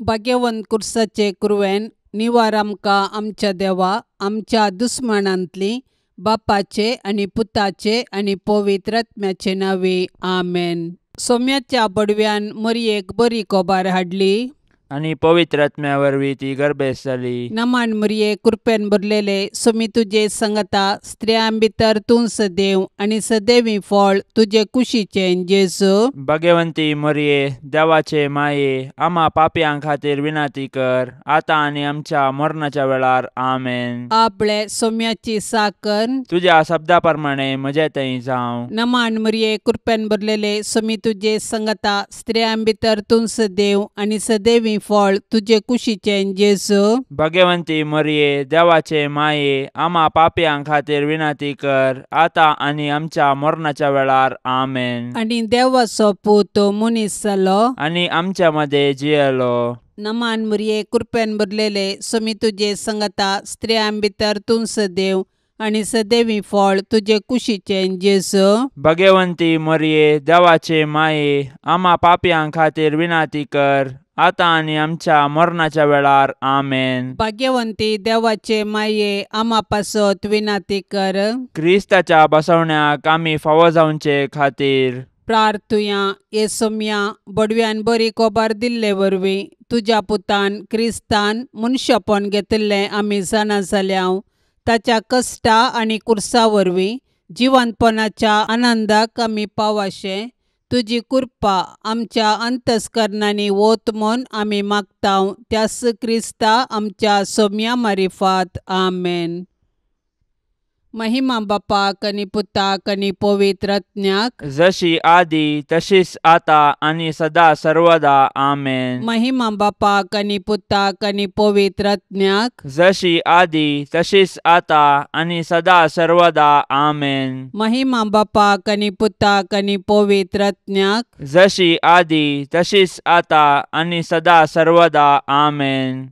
भाग्यवंत कुर्साचे कुरवेन निवार आमकां आमच्या देवा आमच्या दुस्मानांतली बापाचे आनी पुताचे आनी पवित्र आत्म्याचे नांवे आमेन. सोम्याच्या बडव्यान मरयेक बरी कोबार हाडली आनी पवित्र आत्म्या वरवीं ती गर्भेस्त जाली. नमान मरये कृपेन भरलेले सोमी तुजे संगता स्त्रियां भितर तूं सदैव आनी सदैवी फळ तुजे कुशीचें जेजू. भाग्यवंती मरये देवाचे माये आमा पापयां खातीर विनंती कर आतां आनी आमच्या मरणाच्या वेळार आमेन. आपले सोम्याची साकर तुज्या शब्दा प्रमाणे म्हजे थंय जावं. नमान मरये कृपेन भरलेले सोमी तुजे संगता स्त्रियां भितर तूं सदैव आनी सदैवी फळ तुजे कुशीचें जेजू. भाग्यवंती मरये देवाचे माये आमा पापयां खातीर विनंती कर आतां आनी आमच्या मरणाच्या वेळार आमेन. आनी देवाचो पूत मनीस जालो आनी आमच्या मदें जियेलो. नमान मरये कृपेन भरलेले सोमी तुजे संगता स्त्रियां भितर तूं सदैव आनी सदैवी फळ तुजे कुशीचें जेजू. भाग्यवंती मरये देवाचे माये आमा पापयां खातीर विनंती कर आतां आनी आमच्या मरणाच्या वेळार आमेन. भाग्यवंती देवाचे माये आमा पासत विनंती कर. क्रिस्ताच्या बसवण्याक आमी फावो जावचे खातीर प्रार्थुया. ये सोम्या बडव्यान बरी कोबार दिल्ले वरवीं तुज्या पुतान क्रिस्तान मनशापण घेतिल्लें आमी जाणा जाल्या. ताच्या कश्टा आनी कुर्सा वरवीं जिवंतपणाच्या आनंदाक आमी पावाशें तुजी कृपा आमच्या अंतस्करणांनी वत म्हूण आमी मागता त्यास क्रिस्ता आमच्या सोम्या मारिफात आमेन. महिमा बापाक आनी पुताक आनी पवित्र आत्म्याक जशी आदी तशीच आता आनी सदा सर्वदा आमेन. महिमा बापाक आनी पुताक आनी पवित्र आत्म्याक जशी आदी तशीच आता आनी सदा सर्वदा आमेन. महिमा बापाक आनी पुताक आनी पवित्र आत्म्याक जशी आदी तशीच आता आनी सदा सर्वदा आमेन.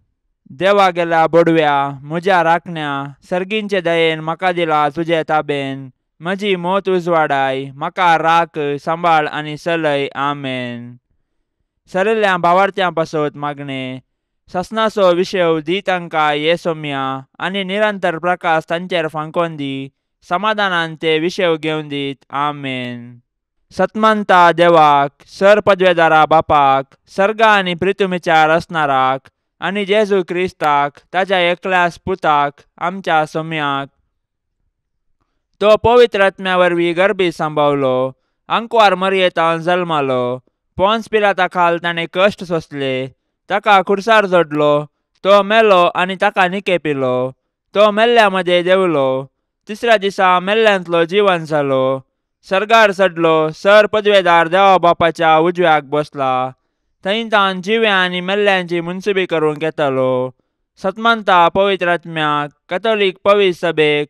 देवा गेल्या बोडव्या म्हज्या राखण्या सर्गींचे दयेन म्हाका दिला तुजे ताबेन म्हजी मोत उजवाडाय म्हाका राख सांबाळ आनी सलय आमेन. सरिल्ल्या भावार्थ्यां पासत मागणें ससनाचो विशय दी तांकां ये सोम्या आनी निरंतर प्रकाश तांचेर फांकोन दी समाधानान ते विशय घेवन दीत आमेन. सतमानता देवाक सर पदवेदारा बापाक सर्गा आनी प्रितुमीच्या रचणाराक आनी जेजू क्रिस्ताक ताज्या एकल्यास पुताक आमच्या सोम्याक तो पवित्र आत्म्या वरवीं गर्भी सांबावलो आंकवार मरयेतान जल्मालो पोन्स पिलाता खाल ताणें कश्ट सोंसले ताका खुर्सार जोडलो तो मेलो आनी ताका निके पिलो तो मेल्ल्या मदें देंवलो तिसऱ्या दिसा मेल्ल्यांतलो जिवन जालो सर्गार चडलो सर पदवेदार देवा बापाच्या उजव्याक बसला थंय तान जिव्या आनी मेल्ल्यांची मुनसुबी करूंक येतालो. सतमानता पवित्र आत्म्याक कथोलीक पवित्र सभेक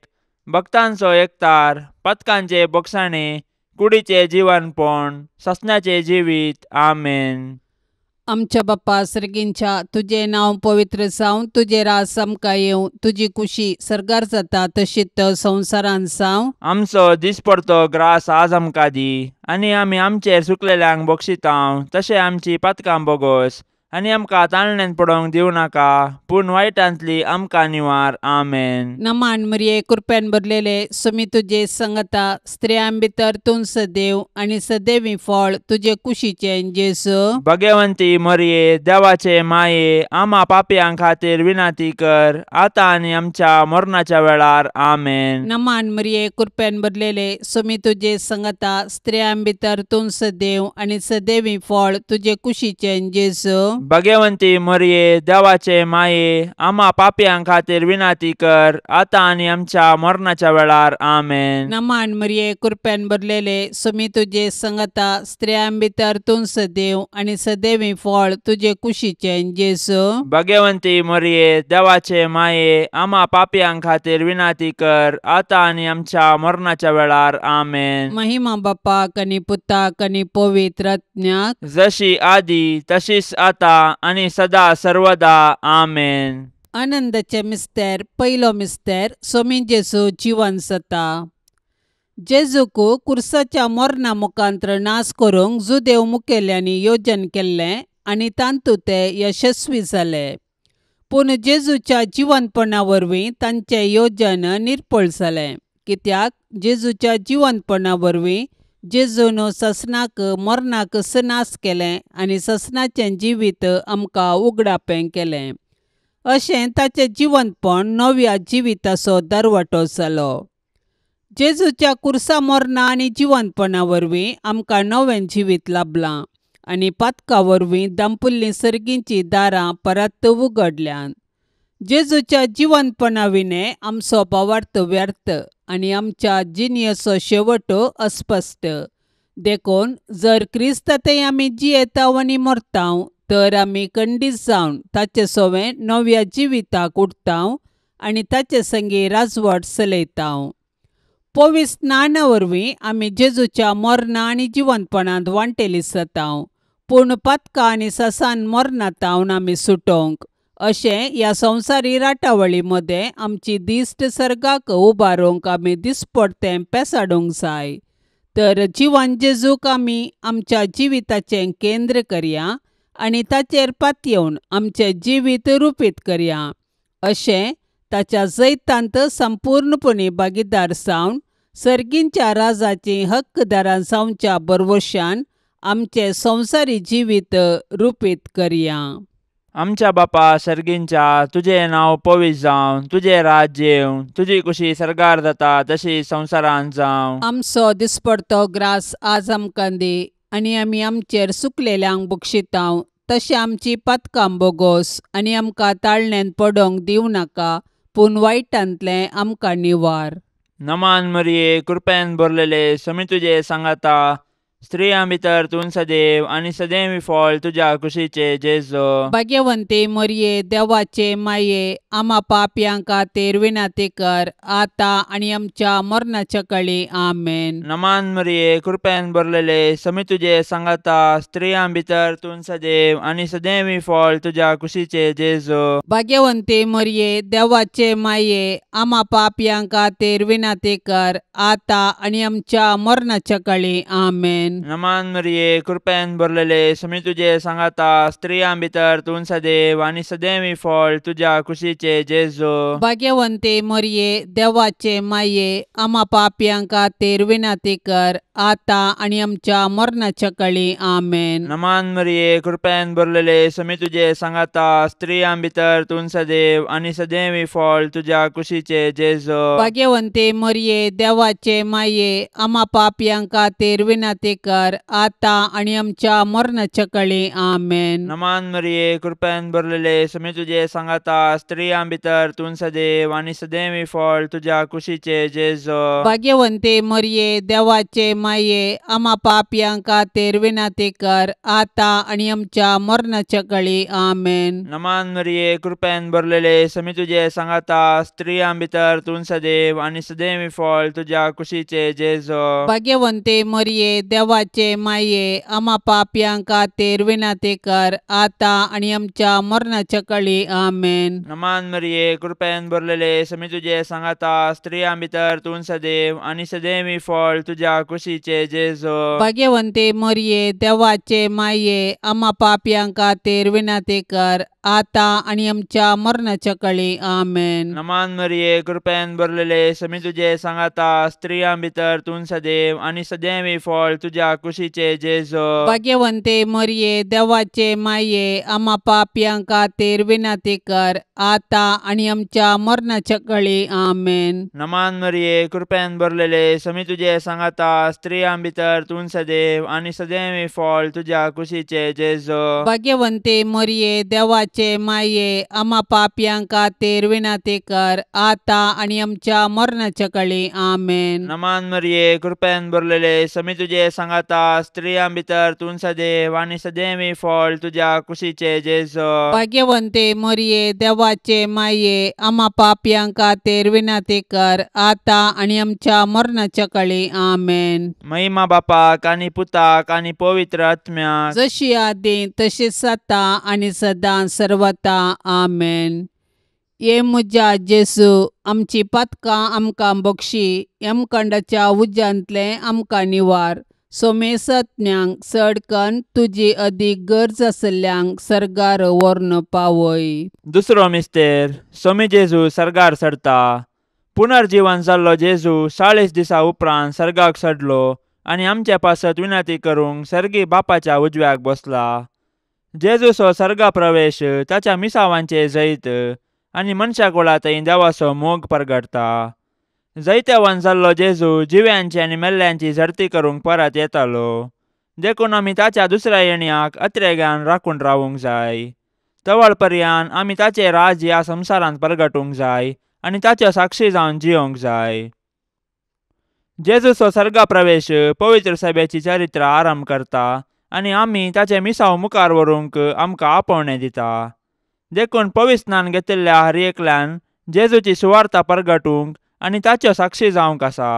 भक्तांचो एकतार पथकांचे बोगसाणे कुडीचे जिवनपण ससनाचे जिवीत आमेन. आमच्या बाप्पा सर्गींच्या तुजें नांव पवित्र जावं तुजें राज आमकां येवं तुजी कुशी सर्गार जाता तशीच संवसारान जावं. आमचो दिसपडतो ग्रास आज आमकां दी आनी आमी आमचेर सुकलेल्यांक बक्षितांव तशें आमची पातकां बोगोस आनी आमकां ताळण्यान पडोवंक दिवं नाका पूण वायटांतली आमकां निवार आमेन. नमान मरये कृपेन भरलेले सोमी तुजे संगता स्त्रियां भितर तूं सदैव आनी सदैवी फळ तुजे कुशीचें जेजू. भाग्यवंती मरये देवाचे माये आमा पापयां खातीर विनंती कर आतां आनी आमच्या मरणाच्या वेळार आमेन. नमान मरये कृपेन भरलेले सोमी तुजे संगता स्त्रियां भितर तूं सदैव आनी सदैवी फळ तुजे कुशीचें जेजू. भाग्यवंती मरये देवाचे माये आमा पापयां खातीर विनंती कर आतां आनी आमच्या मरणाच्या वेळार आमेन. नमान मरये कृपेन भरलेले सोमी तुजे संगता स्त्रियां भितर तूं सदैव आनी सदैवी फळ तुजे कुशीचें जेजू. भाग्यवंती मरये देवाचे माये आमा पापयां खातीर विनंती कर आतां आनी आमच्या मरणाच्या वेळार आमेन. महिमा बापाक आनी पुताक आनी पवित्र आत्म्याक जशी आदी तशीच आता आनी सदा सर्वदा आमेन. आनंदाचे मिस्तेर पयलो मिस्तेर सोमी जेजू जिवन जाता. जेजूक कुर्साच्या मरणा मुखांत्र नाश करूंक जुदेव मुखेल्यांनी योजन केल्लें आनी तांतू ते यशस्वी जाले. पूण जेजूच्या जिवनपणा वरवीं तांचें योजन निर्पळ जालें, कित्याक जेजूच्या जिवनपणा वरवीं जेजून ससनाक मरणाक नाश केलें आनी ससनाचें जिवीत आमकां उगडापें केलें. अशें ताचें जिवनपण नव्या जिविताचो दरवटो जालो. जेजूच्या कुर्सा मरणा आनी जिवनपणा वरवीं आमकां नवें जिवीत लाभलां आनी पातका वरवीं दांपुल्लीं सर्गींचीं दारां परत उगडल्यांत. जेजूच्या जिवनपणा विणें आमचो भावार्थ व्यर्थ आनी आमच्या जिणेचो शेवट अस्पश्ट. देखून जर क्रिस्ता थंय आमी जियेताव आनी मरताव तर आमी खंडीत जावन ताचे सवें नव्या जिविताक उठताव आनी ताचे संगी राजवट चलयताव. पवित्र स्नाना वरवीं आमी जेजूच्या मरणा आनी जिवनपणांत वांटेली जाताव, पूण पातका आनी ससान मरणांत आमी सुटोवंक अशें ह्या संवसारी राटावळी मदें आमची दिश्ट सर्गाक उबारूंक आमी दिसपडतें पेसाडूंक जाय. तर जिवन जेजूक आमी आमच्या जिविताचें केंद्र करया आनी ताचेर पातयेवन आमचें जिवीत रुपीत करया. अशें ताच्या जैतांत संपूर्णपणी भागीदार जावन सर्गींच्या राजाचीं हक्कदारां जावच्या भरवशान आमचें संवसारी जिवीत रुपीत करया. आमच्या बापा सर्गींच्या, तुजें नांव पवित्र जावं, तुजें राज्य येवं, तुजी कुशी सर्गार जाता तशी संवसारांत जावं. आमचो दिसपडतो ग्रास आज आमकां दी आनी आमी आमचेर सुकलेल्यांक बक्षितांव तशें आमची पातकां बोगोस आनी आमकां ताळण्यांत पडोवंक दिवं नाका, पूण वायटांतलें आमकां निवार. नमान मरिये, कृपेन भरलेले, समी तुजे सांगाता, स्त्रियां भितर तूं सदैव आनी सदैव फळ तुज्या कुशीचे जेजू. भाग्यवंती मरिये, देवाचे माये, आमा पापयां खातीर विनंती कर आतां आनी आमच्या मरणाच्या कळी. आमेन. नमान मरिये, कृपेन भरलेले, समी तुजे सांगाता, स्त्रियां भितर तूं सदैव आनी सदैव फळ तुज्या कुशीचे जेजू. भाग्यवंती मरिये, देवाचे माये, आमा पापयां खातीर विनंती कर आतां आनी आमच्या मरणाच्या कळी. आमेन. नमान मरिये, कृपेन भरलेले, समी तुजे सांगाता, स्त्रियां भितर तूं सदैव आनी सदैव फळ तुज्या कुशीचे जेजू. भाग्यवंती मरिये, देवाचे माये, आमा पापयां खातीर विनंती कर आतां आनी आमच्या मरणाच्या कळी. आमेन. नमान मरिये, कृपेन भरलेले, समी तुजे सांगाता, स्त्रियां भितर तूं सदैव आनी सदैव फळ तुज्या कुशीचे जेजू. भाग्यवंती मरिये, देवाचे माये, आमा पापयां खातीर विनंती कर आतां आनी आमच्या मरणाच्या कळी. आमेन. नमान मरिये, कृपेन भरलेले, समी तुजे सांगाता, स्त्रियां भितर तूं सदैव आनी सदैव फळ तुज्या कुशीचे जेजू. भाग्यवंती मरिये, देवाचे माये, आमा पापयां खातीर विनंती कर आतां आनी आमच्या मरणाच्या कळी. आमेन. नमान मरिये, कृपेन भरलेले, समी तुजे सांगाता, स्त्रियां भितर तूं सदैव आनी सदैव फळ तुज्या कुशीचे जेजू. भाग्यवंती मरिये, देवाचे माये, आमा पापयां खातीर विनंती कर आतां आनी आमच्या मरणाच्या कळी. आमेन. नमान मरिये, कृपेन भरलेले, समी तुजे सांगाता, स्त्रियां भितर तूं सदैव आनी सदैव फळ तुज्या कुशीचे जेजू. भाग्यवंती मरिये, देवाचे माये, आमा पापयां खातीर विनंती कर आतां आनी आमच्या मरणाच्या कळी. आमेन. नमान मरिये, कृपेन भरलेले, समी तुजे सांगाता, स्त्रियां भितर तूं सदैव आनी सदैव फळ तुज्या कुशीचे जेजू. भाग्यवंती मरिये, देवाचे माये, आमा पापयां खातीर विनंती कर आतां आनी आमच्या मरणाच्या कळी. आमेन. नमान मरिये, कृपेन भरलेले, समी तुजे सांगाता, स्त्रियां भितर तूं सदैव आनी सदैव फळ तुज्या कुशीचे जेजू. भाग्यवंती मरिये, देवाचे माये, आमा पापयां खातीर विनंती कर आतां आनी आमच्या मरणाच्या कळी. आमेन. नमान मरिये, कृपेन भरलेले, समी तुजे सांगाता, स्त्रियां भितर तूं सदैव आनी सदैव फळ तुज्या कुशीचे जेजू. भाग्यवंती मरिये, देवाचे माये, आमा पापयां खातीर विनंती कर आतां आनी आमच्या मरणाच्या कळी. आमेन. महिमा बापाक आनी पुताक आनी पवित्र आत्म्याक, जशी आदी तशीच आतां आनी सदां सर्वता. आमेन. ये म्हज्या जेजू, आमची पातकां आमकां बक्षी, यमखंडाच्या उज्यांतलें आमकां निवार, सोमेसज्ञांक चड कन्न तुजी अदीक गरज आसल्ल्यांक सर्गार व्हरून पावय. दुसरो मिस्तेर सोमी जेजू सर्गार चडता. पुनर्जीवन जाल्लो जेजू 40 दिसा उपरांत सर्गाक चडलो आनी आमचे पासत विनंती करूंक सर्गी बापाच्या उजव्याक बसला. जेजूचो सर्गा प्रवेश ताच्या मिसावांचे जैत आनी मनशा कुळा थंय देवाचो मोग परगटता. जैतवान जाल्लो जेजू जिव्यांची आनी मेल्ल्यांची झडती करूंक परत येतालो. देखून आमी ताच्या दुसऱ्या येण्याक अत्रेगान राखून रावूंक जाय. तवळ पर्यान आमी ताचें राज ह्या संवसारांत परगटूंक जाय आनी ताच्यो साक्षी जावन जियोंक जाय. जेजूचो सर्गा प्रवेश पवित्र सभेची चरित्र आरंभ करता आनी आमी ताचे मिसाव मुखार व्हरूंक आमकां आपोवणें दिता. देखून पवित्र स्नान घेतिल्ल्या हर एकल्यान जेजूची सुवार्ता परगटूंक आनी ताच्यो साक्षी जावंक आसा.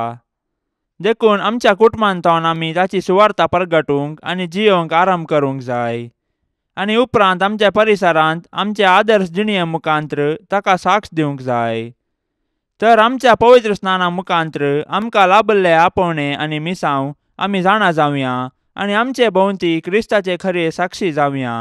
देखून आमच्या कुटुंबांत आमी ताची सुवार्ता परगटूंक आनी जियोंक आरंभ करूंक जाय आनी उपरांत आमच्या परिसरांत आमचे आदर्श जिणये मुखांत्र ताका साक्ष दिवंक जाय. तर आमच्या पवित्र स्नाना मुखांत्र आमकां लाभल्ले आपोवणें आनी मिसांव आमी जाणा जावया आनी आमचे भोंवती क्रिस्ताचे खरे साक्षी जावया.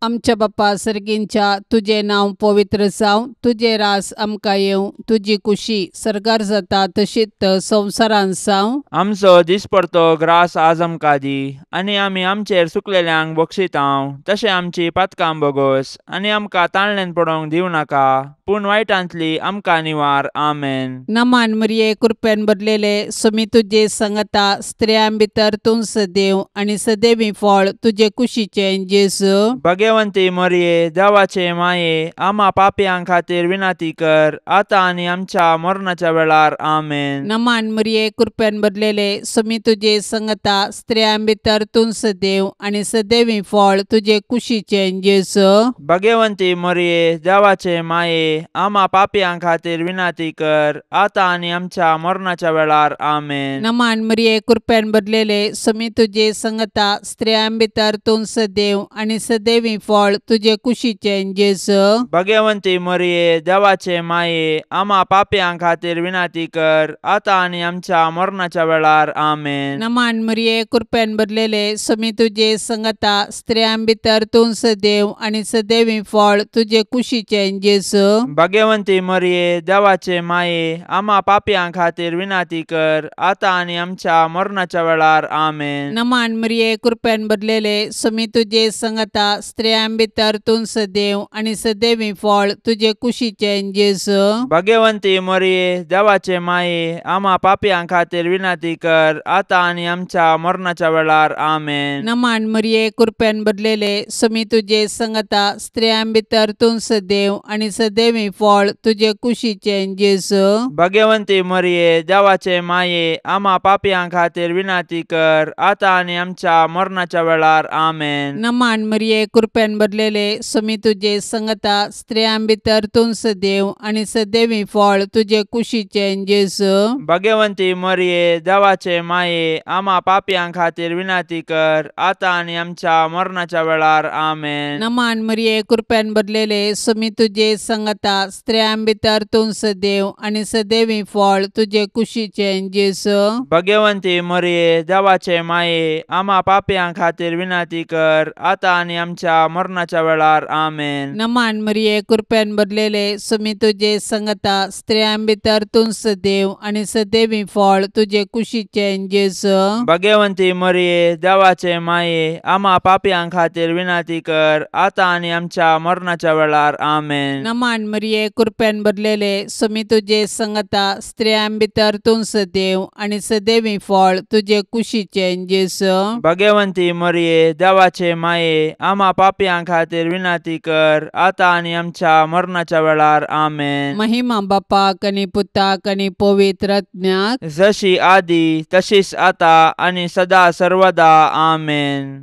आमच्या बापा सर्गींच्या तुजें नांव पवित्र जावं, तुजें रास आमकां येवं, तुजी कुशी सर्गार जाता तशीच संवसारांत जावं. आमचो दिसपडतो ग्रास आज आमकां दी आनी आमी आमचेर सुकलेल्यांक बक्षितांव तशें आमची पातकां बोगोस आनी आमकां ताळण्यान पडोवंक दिवं नाका पूण वायटांतली आमकां निवार. आमेन. नमान मरिये कृपेन भरलेले सुमी तुजे संगता, स्त्रियां भितर तूं सदैव आनी सदैवी फळ तुजे कुशीचें जेजू. भगवंती मरिये देवाचे माये आमा पापयां खातीर विनंती कर आतां आनी आमच्या मरणाच्या वेळार. आमेन. नमान मरिये कृपेन भरलेले सुमी तुजे संगता, स्त्रियां भितर तूं सदैव आनी सदैवी फळ तुजे कुशीचें जेजू. भगवंती मरिये देवाचे माये आमा पापयां खातीर विनंती कर आतां आनी आमच्या मरणाच्या वेळार. आमेन. नमान मरिये कृपेन भरलेले सुमी तुजे संगता, स्त्रियां भितर तूं सदैव आनी सदैवी फळ तुजे कुशीचें जेजू. भगवंती मरिये देवाचे माये आमा पापयां खातीर विनंती कर आतां आनी आमच्या मरणाच्या वेळार. आमेन. नमान मरिये कृपेन भरलेले सुमी तुजे संगता, स्त्रियां भितर तूं सदैव आनी सदैवी फळ तुजे कुशीचें जेजू. भगवंती मरिये देवाचे माये आमा पापयां खातीर विनंती कर आतां आनी आमच्या मरणाच्या वेळार. आमेन. नमान मरिये कृपेन भरलेले सुमी तुजे संगता, स्त्रियां भितर तूं सदैव आनी सदैवी फळ तुजे कुशीचें जेजू. भगवंती मरिये देवाचे माये आमा पापयां खातीर विनंती कर आतां आनी आमच्या मरणाच्या वेळार. आमेन. नमान मरिये कृपेन भरलेले सुमी तुजे संगता, स्त्रियां भितर तूं सदैव आनी सदैवी फळ तुजे कुशीचें जेजू. भगवंती मरिये देवाचे माये आमा पापयां खातीर विनंती कर आतां आनी आमच्या मरणाच्या वेळार. आमेन. नमान मरिये कृपेन भरलेले सुमी तुजे संगता, स्त्रियां भितर तूं सदैव आनी सदैवी फळ तुजे कुशीचें जेजू. भगवंती मरिये देवाचे माये आमा पापयां खातीर विनंती कर आतां आनी आमच्या मरणाच्या वेळार. आमेन. नमान मरिये कृपेन भरलेले सुमी तुजे संगता, स्त्रियां भितर तूं सदैव आनी सदैवी फळ तुजे कुशीचें जेजू. भगवंती मरिये देवाचे माये आमा पापयां खातीर विनंती कर आतां आनी आमच्या मरणाच्या वेळार. आमेन. नमान मरिये कृपेन भरलेले सुमी तुजे संगता, स्त्रियां भितर तूं सदैव आनी सदैवी फळ तुजे कुशीचें जेजू. भगवंती मरिये देवाचे माये आमा पापयां खातीर विनंती कर आतां आनी आमच्या मरणाच्या वेळार. आमेन. नमान मरिये कृपेन भरलेले सुमी तुजे संगता, स्त्रियां भितर तूं सदैव आनी सदैवी फळ तुजे कुशीचें जेजू. भगवंती मरिये देवाचे माये आमा पापयां खातीर विनंती कर आतां आनी आमच्या मरणाच्या वेळार. आमेन. महिमा बापाक आनी पुताक आनी पवित्र आत्म्याक, जशी आदी तशीच आतां आनी सदा सर्वदा. आमेन.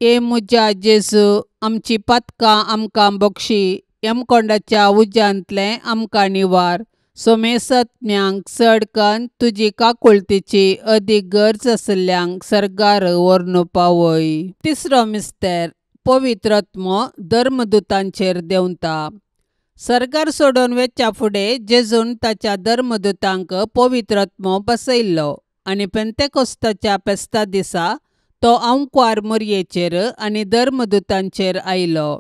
ए म्हज्या जेजू, आमची पातकां आमकां बक्षी, यमकोंडाच्या उज्यांतलें आमकां निवार, सोमेसज्ञांक चड कन्न तुजी काकुळतीची अदीक गरज आसल्ल्यांक सर्गार व्हरून पावय. तिसरो मिस्तेर पवित्र आत्मो धर्मदूतांचेर देंवता. सर्गार सोडून वेच्या फुडें जेजून ताच्या धर्मदूतांक पवित्र आत्मो बसयल्लो. आनी पेंतेकोस्ताच्या फेस्ता दिसा तो आंकवार मोरयेचेर आनी धर्मदूतांचेर आयलो.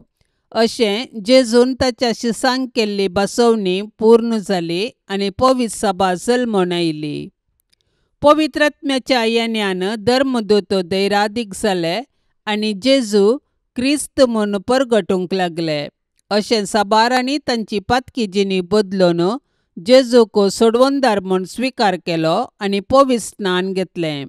अशें जेजून ताच्या शिसांक केल्ली बसवणी पूर्ण जाली आनी पवित्र सभा जल्मून आयली. पवित्रात्म्याच्या येण्यान धर्मदूत धैरादीक जाले आनी जेजू क्रिस्त म्हूण परगटूंक लागले. अशें साबारांनी तांची पातकी जिणी बदलून जेजूक सोडवणदार म्हूण स्विकार केलो आनी पवित्र स्नान घेतलें.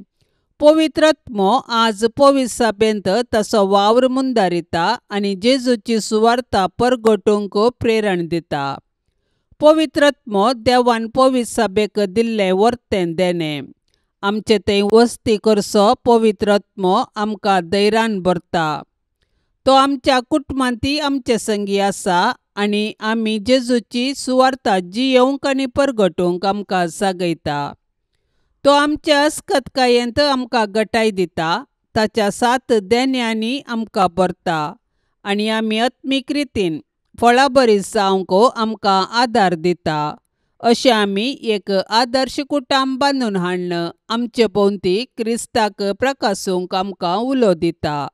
पवित्र आत्मो आज पवित्र सभेंत ताचो वावर मुंदारिता आनी जेजूची सुवार्ता परगटूंक प्रेरण दिता. पवित्र आत्मो देवान पवित्र सभेक दिल्लें वर्तें देणें. आमचे थंय वस्ती करचो पवित्र आत्मो आमकां धैर्यान भरता. तो आमच्या कुटुंबांतय आमचे संगी आसा आनी आमी जेजूची सुवार्ता जियेवंक आनी परगटूंक आमकां जागयता. तो आमच्या अस्कतकायेंत आमकां गटाय दिता, ताच्या सात देण्यांनी आमकां भरता आनी आमी आत्मीक रितीन फळाबरी जावंक आमकां आदार दिता. अशें आमी एक आदर्श कुटुंब बांदून हाडून आमचे भोंवती क्रिस्ताक प्रकासूंक आमकां उलो दिता.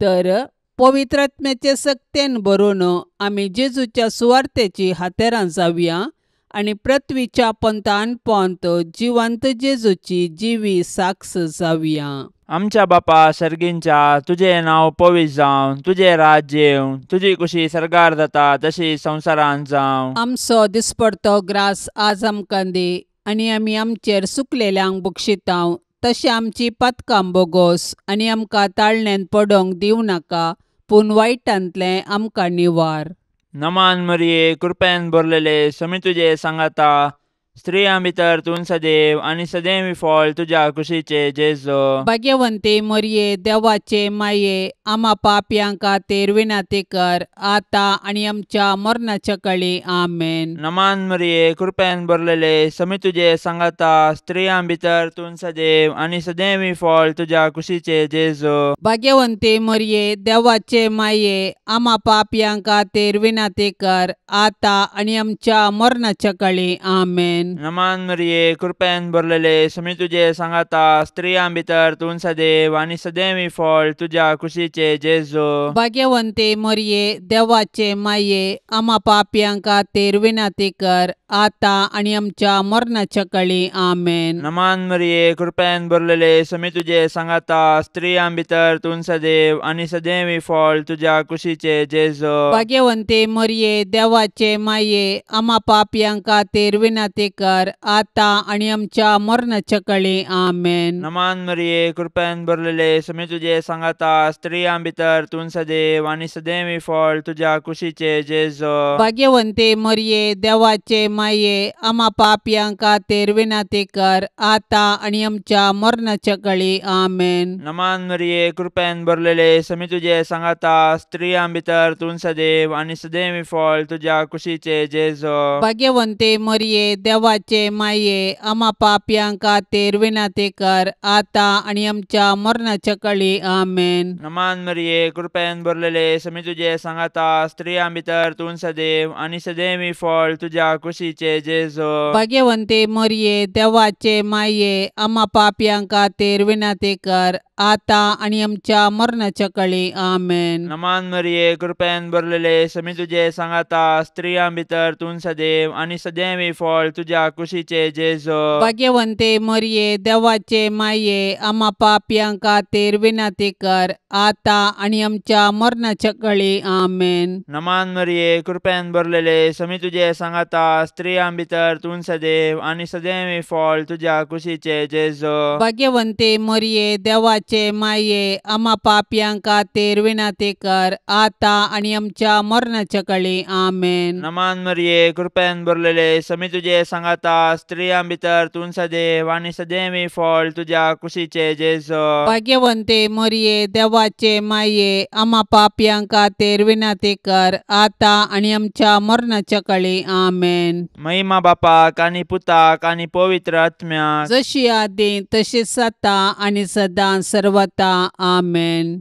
तर पवित्र आत्म्याचे सक्तेन भरून आमी जेजूच्या सुवार्तेची हातेरां जावया आनी पृथ्वीच्या पंथान पंथ जिवंत जेजूची जिवी साक्ष जावया. आमच्या बापा सर्गींच्या, तुजें नांव पवित्र जावं, तुजें राज्य येवं, तुजी कुशी सर्गार जाता तशी संवसारांत जावं. आमचो दिसपडतो ग्रास आज आमकां दी आनी आमी आमचेर सुकलेल्यांक बक्षितांव तशें आमची पातकां बोगोस आनी आमकां ताळण्यांत पडोवंक दिवं नाका, पूण वायटांतलें आमकां निवार. नमान मरिये, कृपेन भरलेले, समी तुजे सांगाता, स्त्रियां भितर तूं सदैव आनी सदैव फळ तुज्या कुशीचे जेजू. भाग्यवंती मरिये, देवाचे माये, आमा पापयां खातीर विनंती कर आतां आनी आमच्या मरणाच्या कळी. आमेन. नमान मरिये, कृपेन भरलेले, समी तुजे सांगाता, स्त्रियां भितर तूं सदैव आनी सदैव फळ तुज्या कुशीचे जेजू. भाग्यवंती मरिये, देवाचे माये, आमा पापयां खातीर विनंती कर आतां आनी आमच्या मरणाच्या कळी. आमेन. नमान मरिये, कृपेन भरलेले, समी तुजे सांगाता, स्त्रियां भितर तूं सदैव आनी सदैव फळ तुज्या कुशीचे जेजू. भाग्यवंती मरिये, देवाचे माये, आमा पापयां खातीर विनंती कर आतां आनी आमच्या मरणाच्या कळी. आमेन. नमान मरिये, कृपेन भरलेले, समी तुजे सांगाता, स्त्रियां भितर तूं सदैव आनी सदैव फळ तुज्या कुशीचे जेजू. भाग्यवंती मरिये, देवाचे माये, आमा पापयां खातीर विनंती कर आतां आनी आमच्या मरणाच्या कळी. आमेन. नमान मरिये, कृपेन भरलेले, समी तुजे सांगाता, स्त्रियां भितर तूं सदैव आनी सदैव फळ तुज्या कुशीचे जेजू. भाग्यवंती मरिये, देवाचे माये, आमा पापयां खातीर विनंती कर आतां आनी आमच्या मरणाच्या कळी. आमेन. नमान मरिये, कृपेन भरलेले, समी तुजे सांगाता, स्त्रियां भितर तूं सदैव आनी सदैव फळ तुज्या कुशीचे जेजू. भाग्यवंती मरिये, देवाचे माये, आमा पापयां खातीर विनंती कर आतां आनी आमच्या मरणाच्या कळी. आमेन. नमान मरिये, कृपेन भरलेले, समी तुजे सांगाता, स्त्रियां भितर तूं सदैव आनी सदैव फळ तुज्या कुशीचे जेजू. भाग्यवंती मरिये, देवाचे माये, आमा पापयां खातीर विनंती कर आतां आनी आमच्या मरणाच्या कळी. आमेन. नमान मरिये, कृपेन भरलेले, समी तुजे सांगाता, स्त्रियां भितर तूं सदैव आनी सदैव फळ तुज्या कुशीचे जेजू. भाग्यवंती मरिये, देवाचे माये, आमा पापयां खातीर विनंती कर आतां आनी आमच्या मरणाच्या कळी. आमेन. नमान मरिये, कृपेन भरलेले, समी तुजे सांगाता, स्त्रियां भितर तूं सदैव आनी सदैव फळ तुज्या कुशीचे जेजू. भाग्यवंती मरिये, देवाचे माये, आमा पापयां खातीर विनंती कर आतां आनी आमच्या मरणाच्या कळी. आमेन. नमान मरिये, कृपेन भरलेले, समी तुजे सांगाता, स्त्रियां भितर तूं सदैव आनी सदैव फळ तुज्या कुशीचे जेजू. भाग्यवंती मरिये, देवाचे माये, आमा पापयां खातीर विनंती कर आतां आनी आमच्या मरणाच्या कळी. आमेन. महिमा बापाक आनी पुताक आनी पवित्र आत्म्याक, जशी आदी तशीच आतां आनी सदां सर्वता. आमेन.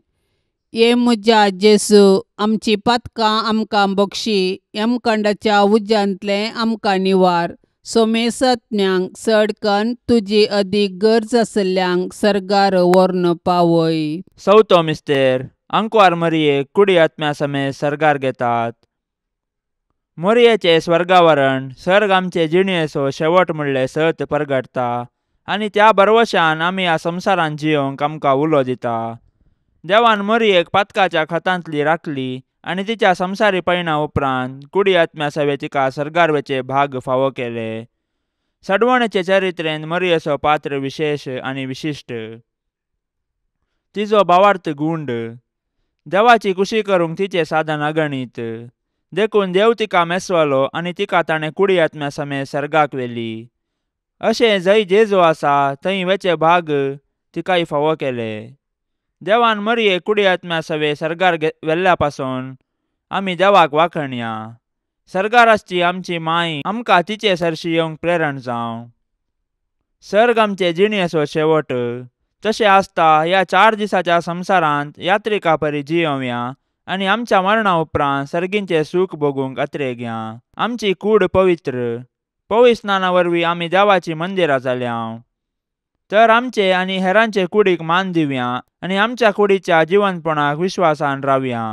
ये म्हज्या जेजू, आमची पातकां आमकां बक्षी, यमखंडाच्या उज्यांतलें आमकां निवार, सोमेसत्म्यांक चडकन तुजी अदीक गरज आसल्ल्यांक सर्गार व्हरून पावय. चवथो मिस्तेर आंकवार मरियेक कुडी आत्म्या समेत सर्गार घेतात. मोरयेचें स्वर्गावरण सर्ग आमचे जिणेचो शेवट म्हणलें सत परगटता आनी त्या भरवशान आमी ह्या संवसारांत जियोंक आमकां उलो दिता. देवान मोरयेक पातकाच्या खतांतली राखली आनी तिच्या संवसारी पयणा उपरांत कुडी आत्म्या सवे तिका सर्गार वचे भाग फावो केले. सडवणेचे चरित्रेन मोरयेचो पात्र विशेश आनी विशिश्ट. तिजो भावार्थ गुंड. देवाची कुशी करूंक तिचें साधन अगणीत. देखून देव तिका मेसवलो आनी तिका ताणें कुडी आत्म्या समेत सर्गाक व्हेली. अशें जंय जेजू आसा थंय वेचे भाग तिकाय फावो केले. देवान मरियेक कुडी आत्म्या सवे सर्गार व्हेल्ल्या पासून आमी देवाक वाखणया. सर्गार आसची आमची माय आमकां तिचे सरशी येवंक प्रेरण जावं. सर्ग आमचे जिणेचो शेवट. तशें आसता ह्या 4 दिसाच्या संवसारांत यात्रिका परी जियोवया आनी आमच्या मरणा उपरांत सर्गींचें सूख भोगूंक अत्रेगया. आमची कूड पवित्र. पवित्र स्नाना वरवीं आमी देवाची मंदिरां जाल्या. तर आमचे आनी हेरांचे कुडीक मान दिवया आनी आमच्या कुडीच्या जिवनपणाक विश्वासान रावया.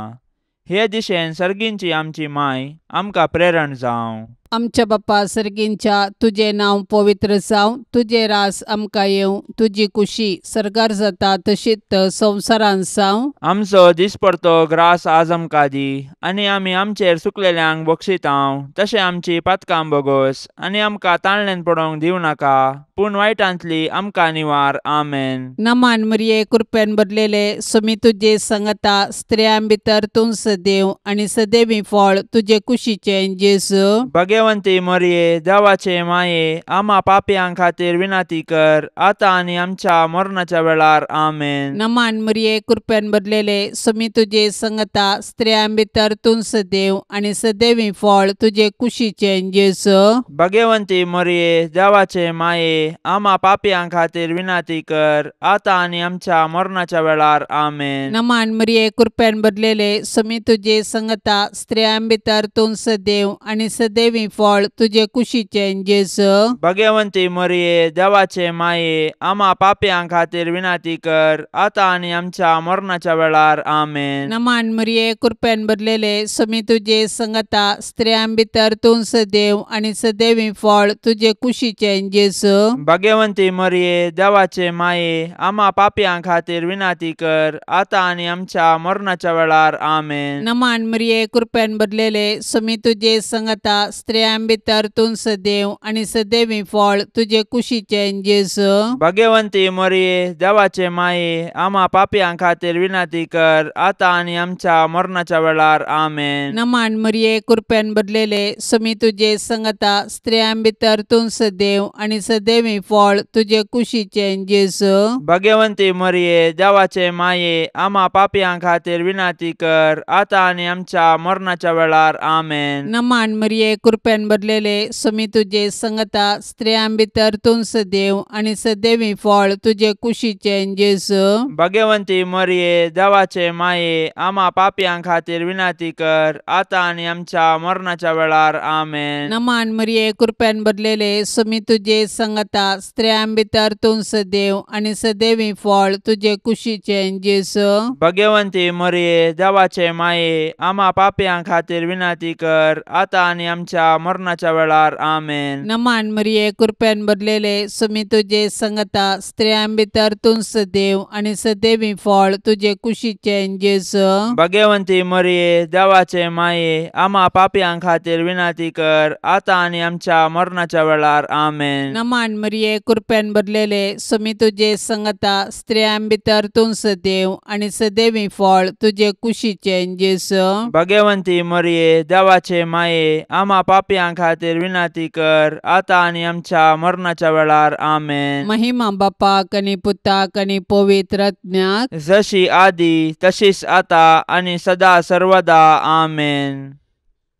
हे दिशेन सर्गींची आमची माय आमकां प्रेरण जावं. आमच्या बापा सर्गींच्या तुजें नांव पवित्र जावं, तुजें रास आमकां येवं, तुजी कुशी सर्गार जाता तशीच संवसारांत जावं. आमचो दिसपडतो ग्रास आज आमकां दी आनी आमी आमचेर सुकलेल्यांक बक्षितांव तशें आमची पातकां बोगोस आनी आमकां ताणल्यान पडोवंक दिवं नाका, पूण वायटांतली आमकां निवार. आमेन. नमान मरिये, कृपेन भरलेले, स्वामी तुजे संगता, स्त्रियां भितर तूं सदैव आनी सदैवी फळ तुजे कुशीचें जेजू. भगवंती मरिये, देवाचे माये, आमा पापयां खातीर विनंती कर आतां आनी आमच्या मरणाच्या वेळार. आमेन. नमान मरिये, कृपेन भरलेले, स्वामी तुजे संगता, स्त्रियां भितर तूं सदैव आनी सदैवी फळ तुजे कुशीचें जेजू. भगवंती मरिये, देवाचे माये, आमा पापयां खातीर विनंती कर आतां आनी आमच्या मरणाच्या वेळार. आमेन. नमान मरिये, कृपेन भरलेले, स्वामी तुजे संगता, स्त्रियां भितर तूं सदैव आनी सदैवी फळ तुजे कुशीचें जेजू. भगवंती मरिये, देवाचे माये, आमा पापयां खातीर विनंती कर आतां आनी आमच्या मरणाच्या वेळार. आमेन. नमान मरिये, कृपेन भरलेले, स्वामी तुजे संगता, स्त्रियां भितर तूं सदैव आनी सदैवी फळ तुजे कुशीचें जेजू. भगवंती मरिये, देवाचे माये, आमा पापयां खातीर विनंती कर आतां आनी आमच्या मरणाच्या वेळार. आमेन. नमान मरिये, कृपेन भरलेले, स्वामी तुजे संगता, स्त्रियां भितर तूं सदैव आनी सदैवी फळ तुजे कुशीचें जेजू. भगवंती मरिये, देवाचे माये, आमा पापयां खातीर विनंती कर आतां आनी आमच्या मरणाच्या वेळार. आमेन. नमान मरिये, कृपेन भरलेले, स्वामी तुजे संगता, स्त्रियां भितर तूं सदैव आनी सदैवी फळ तुजे कुशीचें जेजू. भगवंती मरिये, देवाचे माये, आमा पापयां खातीर विनंती कर आतां आनी आमच्या मरणाच्या वेळार. आमेन. नमान मरिये, कृपेन भरलेले, स्वामी तुजे संगता, स्त्रियां भितर तूं सदैव आनी सदैवी फळ तुजे कुशीचें जेजू. भगवंती मरिये, देवाचे माये, आमा पापयां खातीर विनंती कर आतां आनी आमच्या मरणाच्या वेळार. आमेन. नमान मरिये, कृपेन भरलेले, स्वामी तुजे संगता, स्त्रियां भितर तूं सदैव आनी सदैवी फळ तुजे कुशीचें जेजू. भगवंती मरिये, देवाचे माये, आमा पापयां खातीर विनंती कर आतां आनी आमच्या मरणाच्या वेळार. आमेन. नमान मरिये, कृपेन भरलेले, स्वामी तुजे संगता, स्त्रियां भितर तूं सदैव आनी सदैवी फळ तुजे कुशीचें जेजू. भगवंती मरिये, देवाचे माये, आमा पापयां खातीर विनंती कर आतां आनी आमच्या मरणाच्या वेळार. आमेन. नमान मरिये, कृपेन भरलेले, स्वामी तुजे संगता, स्त्रियां भितर तूं सदैव आनी सदैवी फळ तुजे कुशीचें जेजू. भगवंती मरिये, देवाचे माये, आमा पापयां खातीर विनंती कर आतां आनी आमच्या मरणाच्या वेळार. आमेन. महिमा बापाक आनी पुताक आनी पवित्र आत्म्याक, जशी आदी तशीच आतां आनी सदा सर्वदा. आमेन.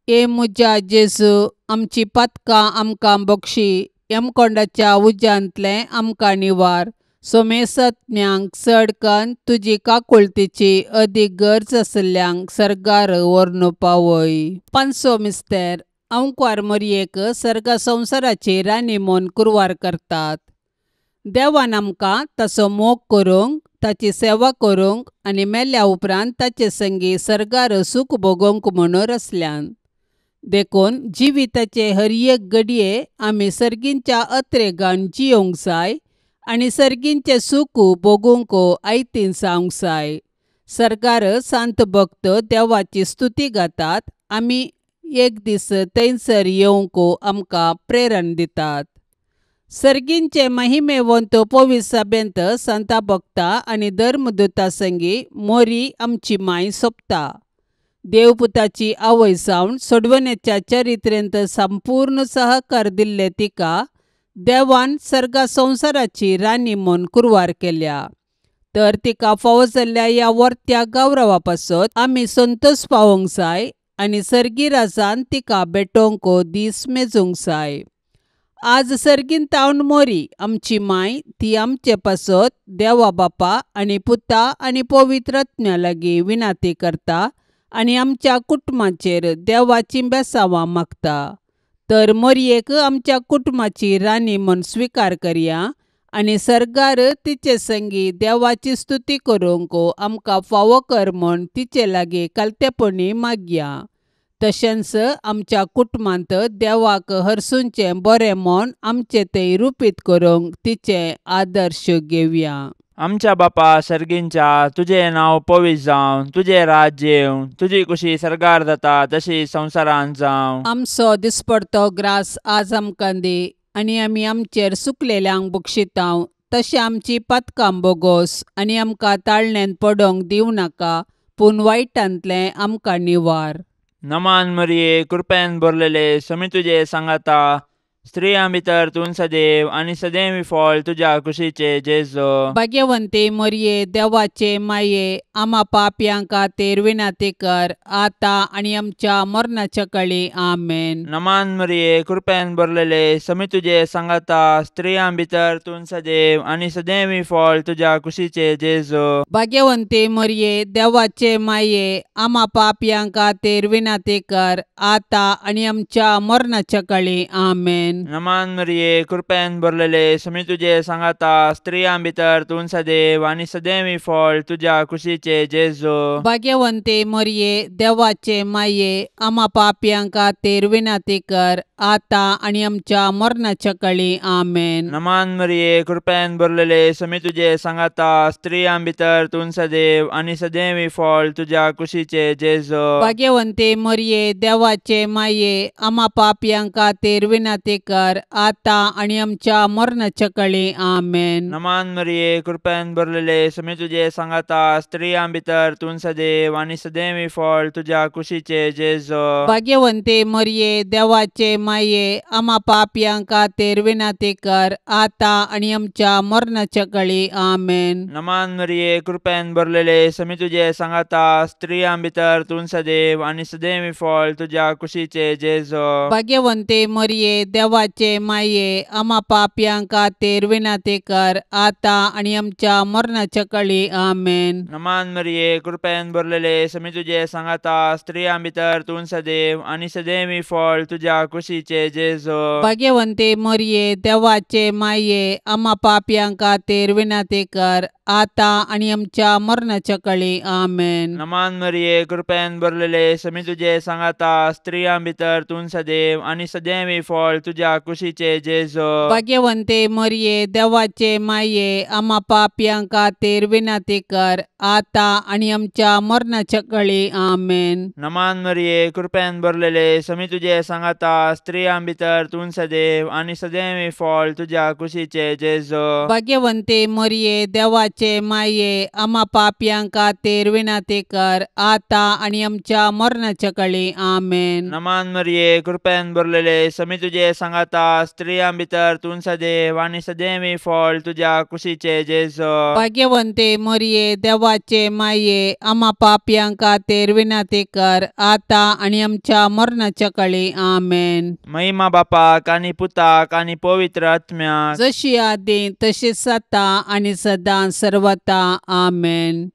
ए म्हज्या जेजू, आमची पातकां आमकां बक्षी, यमकोंडाच्या उज्यांतलें आमकां निवार, सोमेसत्म्यांक चडकन तुजी काकुळतीची अदीक गरज आसल्ल्यांक सर्गार व्हरून पावय. पांचवो मिस्तेर अंकवार मोरयेक सर्ग संवसाराची राणी म्हूण कुरवार करतात. देवान आमकां ताचो मोग करूंक, ताची सेवा करूंक आनी मेल्या उपरांत ताचे संगी सर्गार सूख भोगोवंक म्हणून रचल्यान. देखून जिविताचे हर एक घडये आमी सर्गींच्या अत्रेगान जियोंक जाय आनी सर्गींचें सूख भोगूंक आयतीन जावंक जाय. सर्गार सांत भक्त देवाची स्तुती गातात, आमी एक दीस थंयसर येवंक आमकां प्रेरण दितात. सर्गींचे महिमेवंत पवित्र सभेंत सांता भक्ता आनी धर्मदूता संगी मोरी आमची माय सोंपता. देवपुताची आवय जावन सोडवणेच्या चरित्रेंत संपूर्ण सहकार दिल्ले तिका देवान सर्गा संवसाराची राणी म्हूण कुरवार केल्या. तर तिका फावो जाल्ल्या ह्या वर्त्या गौरवा पासत आमी संतोश पावोवंक जाय आनी सर्गी राजान तिका भेटोवंक दीस मेजूंक जाय. आज सर्गीन तावन मोरी आमची माय ती आमचे पासत देवा बापा आनी पुता आनी पवित्र आत्म्या लागीं विनाती करता आनी आमच्या कुटुंबाचेर देवाची बेसांवां मागता. तर मोरयेक आमच्या कुटुंबाची राणी म्हूण स्विकार करया आनी सर्गार तिचे संगी देवाची स्तुती करूंक आमकां फावो कर म्हूण तिचे लागीं कालतेपणी मागया. तशेंच आमच्या कुटुंबांत देवाक हरसूंचें बरें म्हूण आमचें तें रुपीत करूंक तिचें आदर्श घेवया. आमच्या बापा सर्गींच्या, तुजें नांव पवित्र जावं, तुजें राज्य येवं, तुजी कुशी सर्गार जाता तशी संवसारांत जावं. आमचो दिसपडतो ग्रास आज आमकां दी आनी आमी आमचेर सुकलेल्यांक बक्षितांव तशें आमची पातकां बोगोस आनी आमकां ताळण्यांत पडोवंक दिवं नाका, पूण वायटांतलें आमकां निवार. नमान मरिये, कृपेन भरलेले, समी तुजे सांगाता, स्त्रियां भितर तूं सदैव आनी सदैव फळ तुज्या कुशीचे जेजू. भाग्यवंती मरिये, देवाचे माये, आमा पापयां खातीर विनंती कर आतां आनी आमच्या मरणाच्या कळी. आमेन. नमान मरिये, कृपेन भरलेले, समी तुजे सांगाता, स्त्रियां भितर तूं सदैव आनी सदैव फळ तुज्या कुशीचे जेजू. भाग्यवंती मरिये, देवाचे माये, आमा पापयां खातीर विनंती कर आतां आनी आमच्या मरणाच्या कळी. आमेन. नमान मरिये, कृपेन भरलेले, समी तुजे सांगाता, स्त्रियां भितर तूं सदैव आनी सदैव फळ तुज्या कुशीचे जेजू. भाग्यवंती मरिये, देवाचे माये, आमा पापयां खातीर विनंती कर आतां आनी आमच्या मरणाच्या कळी. आमेन. नमान मरिये, कृपेन भरलेले, समी तुजे सांगाता, स्त्रियां भितर तूं सदैव आनी सदैव फळ तुज्या कुशीचे जेजू. भाग्यवंती मरिये, देवाचे माये, आमा पापयां खातीर विनंती कर आतां आनी आमच्या मरणाच्या कळी. आमेन. नमान मरिये, कृपेन भरलेले, समी तुजे सांगाता, स्त्रियां भितर तूं सदैव आनी सदैव फळ तुज्या कुशीचे जेजू. भाग्यवंती मरिये, देवाचे माये, आमा पापयां खातीर विनंती कर आतां आनी आमच्या मरणाच्या कळी. आमेन. नमान मरिये, कृपेन भरलेले, समी तुजे सांगाता, स्त्रियां भितर तूं सदैव आनी सदैव फळ तुज्या कुशीचे जेजू. भाग्यवंती मरिये, देवाचे माये, आमा पापयां खातीर विनंती कर आतां आनी आमच्या मरणाच्या कळी. आमेन. नमान मरिये, कृपेन भरलेले, समी तुजे सांगाता, स्त्रियां भितर तूं सदैव आनी सदैव फळ तुज्या कुशीचे जेजू. भाग्यवंती मरिये, देवाचे माये, आमा पापयां खातीर विनंती कर आतां आनी आमच्या मरणाच्या कळी. आमेन. नमान मरिये, कृपेन भरलेले, समी तुजे सांगाता, स्त्रियां भितर तूं सदैव आनी सदैव फळ तुज्या कुशीचे जेजू. भाग्यवंती मरिये, देवाचे माये, आमा पापयां खातीर विनंती कर आतां आनी आमच्या मरणाच्या कळी. आमेन. नमान मरिये, कृपेन भरलेले, समी तुजे सांगाता, स्त्रियां भितर तूं सदैव आनी सदैव फळ तुज्या कुशीचे जेजू. भाग्यवंती मरिये, देवाचे माये, आमा पापयां खातीर विनंती कर आतां आनी आमच्या मरणाच्या कळी. आमेन. नमान मरिये, कृपेन भरलेले, समी तुजे सांगाता, स्त्रियां भितर तूं सदैव आनी सदैव फळ तुज्या कुशीचे जेजू. भाग्यवंती मरिये, देवाचे माये, आमा पापयां खातीर विनंती कर आतां आनी आमच्या मरणाच्या कळी. आमेन. महिमा बापाक आनी पुताक आनी पवित्र आत्म्याक, जशी आदी तशीच आतां आनी सदां सर्वता. आमेन.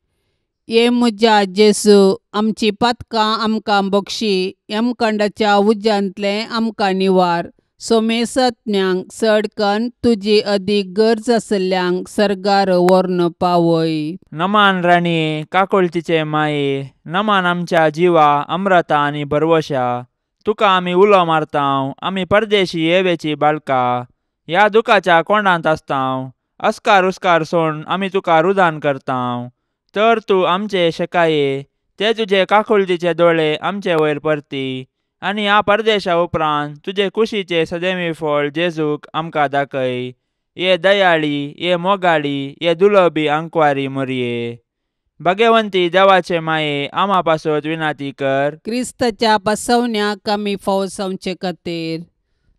ये म्हज्या जेजू, आमची पातकां आमकां बक्षी, यमकंडाच्या उज्यांतलें आमकां निवार. सोमेसज्ञांक चड कन्न तुजी अदीक गरज आसल्ल्यांक सर्गार व्हरून पावय. नमान राणये, काकुळतीचे माये, नमान आमच्या जिवा अम्रता आनी भरवशा. तुका आमी उलो मारतांव, आमी परदेशी येवेची बाळका. ह्या दुखाच्या कोंडांत आसतांव, अस्कार उस्कार सोण आमी तुका रुदान करतांव. तर तूं आमचे शेकाये, ते तुजे काकुळतीचे दोळे आमचे वयर परती आनी ह्या परदेशा उपरांत तुजे कुशीचे सदैवी फळ जेजूक आमकां दाखय. ये दयाळी, ये मोगाळी, ये दुलबी आंकवारी मोरये. भगवंती देवाचे माये, आमा पासत विनाती कर. क्रिस्ताच्या बसवण्याक आमी फावो जावचे खातीर